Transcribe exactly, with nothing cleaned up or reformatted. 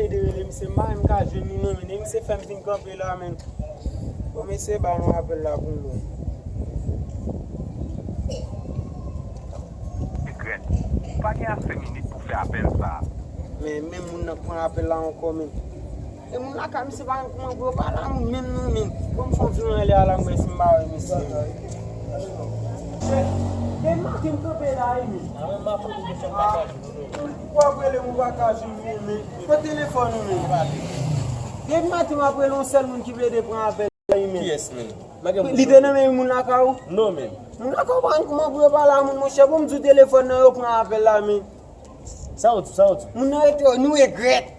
Ede rele misye, m pa menm ka jwenn li non, men misye fè m vin kanpe la, men. Bon, mesye, ba nou apèl la pou mwen. Regrèt. Ou pa gen ase minit pou fè apèl sa a. Men, men moun nan k pran apèl la ankò, men. E moun lakay misye pa konn kouman pou yo pale a moun menm non, men. Bon, m fè yon viyon anlè a la, m wè si m pa wè misye. Depi maten m kanpe la, wi, men. Pou ap rele m ou pa ka jwenn mwen, men. Kot telefòn ou, men? Depi maten m ap rele yon sèl moun ki plede pran apèl la, wi, men. Kiyès, men? Li te nan men moun lakay ou? Non, men. Moun lakay ou pa konn kouman pou yo pale a moun, monchè. Bon, m di w telefòn nan yo pran apèl la, men. Sa w di, sa w di? Moun nan rete, nou regrèt.